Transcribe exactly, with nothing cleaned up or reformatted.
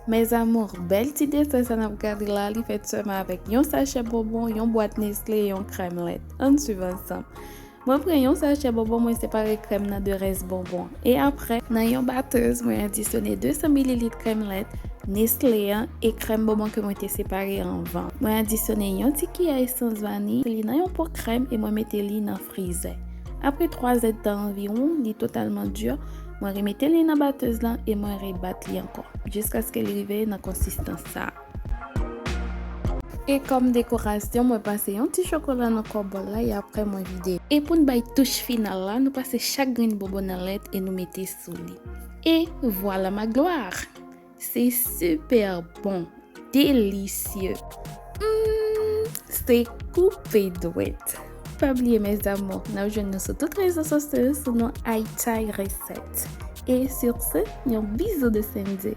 Mes amours, bèl ti desen sa n ap gade la, li fèt sèlman avèk yon sachè bonbon, yon bwat Nestlé e yon krèm lèt. Ann swiv ansanm. Mwen pran yon sachè bonbon, mwen separe krèm nan de rès bonbon. E apre, nan yon batèz, mwen adisyone de san mililit krèm lèt Nestlé an e krèm bonbon ke mwen te separe anvan. Mwen adisyone yon ti kiyè esans vaniy, li nan yon po krèm e mwen mete li nan frizè. Apre twa zèdtan anviwon, li totalman di, mwen remete li nan batèz lan e mwen rebat li ankò, jiskaske li rive nan konsistans sa a. E kòm dekorasyon, mwen pase yon ti chokola nan kò bòl la e apre mwen vide. E pou n bay touch final la, nou pase chak grenn bonbon nan lèt e nou mete sou li. E vwala ma glwa! Se super bon, délicieux. Mmm, se koupe dwèt. Pa bliye mes amours, n ap jwenn nou sou tout rezo sosyo sou non Aytay Resèt. E sur ce, yon bizou de Sandy.